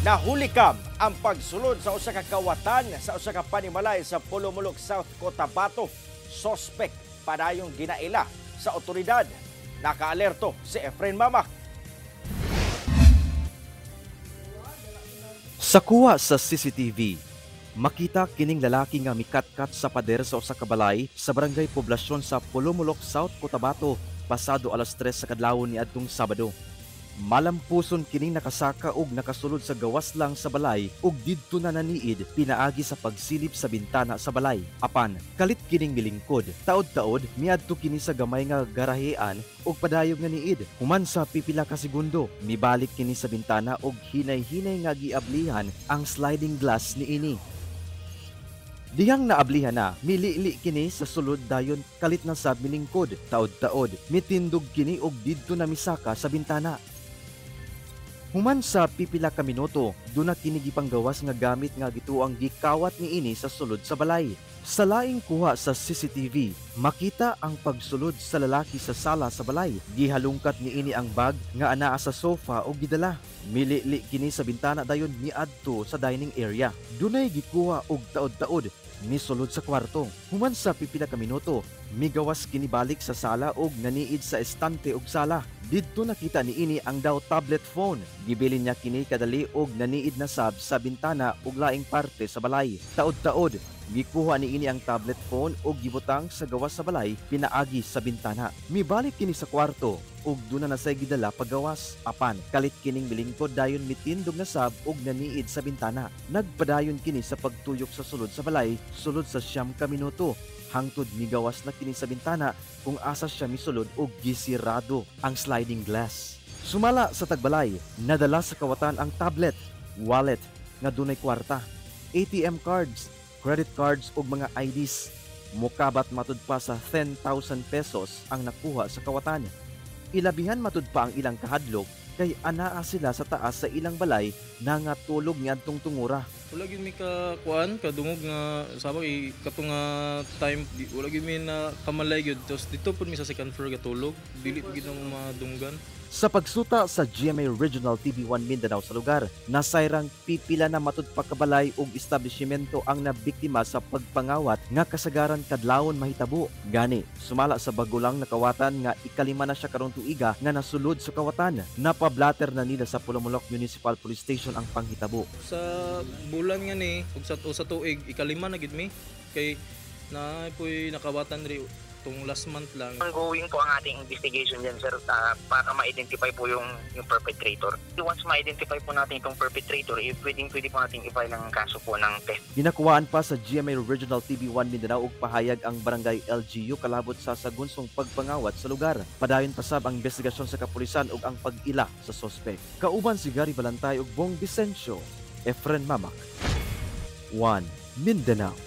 Nahulikam ang pagsulod sa usa ka kawatan sa usa ka panimalay sa Polomolok, South Cotabato. Sospek padayong ginaila sa otoridad. Nakaalerto si Efren Mamak. Sa kuha sa CCTV, makita kining lalaki nga mikatkat sa pader sa usa ka balay sa barangay Poblasyon sa Polomolok, South Cotabato pasado alas 3 sa kadlawon niadtong Sabado. Malampuson kining nakasaka og nakasulod sa gawas lang sa balay ug didto na naniid pinaagi sa pagsilip sa bintana sa balay. Apan kalit kining milingkod, taod-taod miadto kini sa gamay nga garahean ug padayog nga niid. Human sa pipila ka segundo, mibalik kini sa bintana ug hinay-hinay nga giablihan ang sliding glass niini. Dihang naablihan na, milili kini sa sulod dayon kalit na sab milingkod. Taod-taod, mitindog kini og didto na misaka sa bintana. Human sa pipila ka minuto, duna kini gipanggawas nga gamit nga gituang gikawat niini sa sulod sa balay. Sa laing kuha sa CCTV, makita ang pagsulod sa lalaki sa sala sa balay. Gihalungkat niini ang bag nga anaa sa sofa og gidala. Milili kini sa bintana dayon miadto sa dining area. Dunay gikuha og taod-taod misulod sa kwarto. Human sa pipila ka minuto, migawas kini balik sa sala og naniid sa estante og sala. Didto nakita niini ang daw tablet phone. Gibilin niya kini kadali og naniid na sab sa bintana ug laing parte sa balay. Taod-taod, gikuha niini ang tablet phone og gibutang sa gawas sa balay pinaagi sa bintana. Mibalik kini sa kwarto ug duna na say gidala pagawas. Apan kalit kining milingkod dayon mitindog na sab og naniid sa bintana. Nagpadayon kini sa pagtuyok sa sulod sa balay sulod sa 9 ka minuto hangtod migawas na kini sa bintana kung asa siya misulod og gisirado ang sliding glass. Sumala sa tagbalay, nadala sa kawatan ang tablet, wallet nga dunay kwarta, ATM cards, credit cards ug mga IDs. Mukabat matud pa sa 10,000 pesos ang nakuha sa kawatan. Ilabihan matud pa ang ilang kahadlok kay anaa sila sa taas sa ilang balay na nga tulog niadtong tungura. Wala gyud mi ka kuan kadungog nga sama kay kato nga time di, wala gyud mi na kamalay gyud, tapos dito pud mi sa second floor gatulog, dili pud gyud namo madunggan. Sa pagsuta sa GMA Regional TV1 Mindanao sa lugar, nasayrang pipila na matud pa kabalay og establishmento ang nabiktima sa pagpangawat nga kasagaran kadlawon mahitabo. Gani, sumala sa bago lang nakawatan nga 5 na siya karong tuiga nga nasulod sa kawatan. Napablatter na nila sa Polomolok Municipal Police Station ang panghitabo. Sa bulan nga ni ug sa o sa tuig, 5 na gyud mi kay na puy nakawatan ri tong last month lang. Ongoing po ang ating investigation dyan, sir, para ma-identify po yung perpetrator. Once ma-identify po natin itong perpetrator, eh, pwedeng pwede po natin i-file ang kaso po ng theft. Ginakuhaan pa sa GMA Regional TV1 Mindanao og pahayag ang barangay LGU kalabot sa sagunsong pagpangawat sa lugar. Padayon pa sab ang investigasyon sa kapulisan ug ang pag-ila sa sospek. Kauban si Gary Balantay ug Bong Vicencio, Efren Mamak. 1 Mindanao.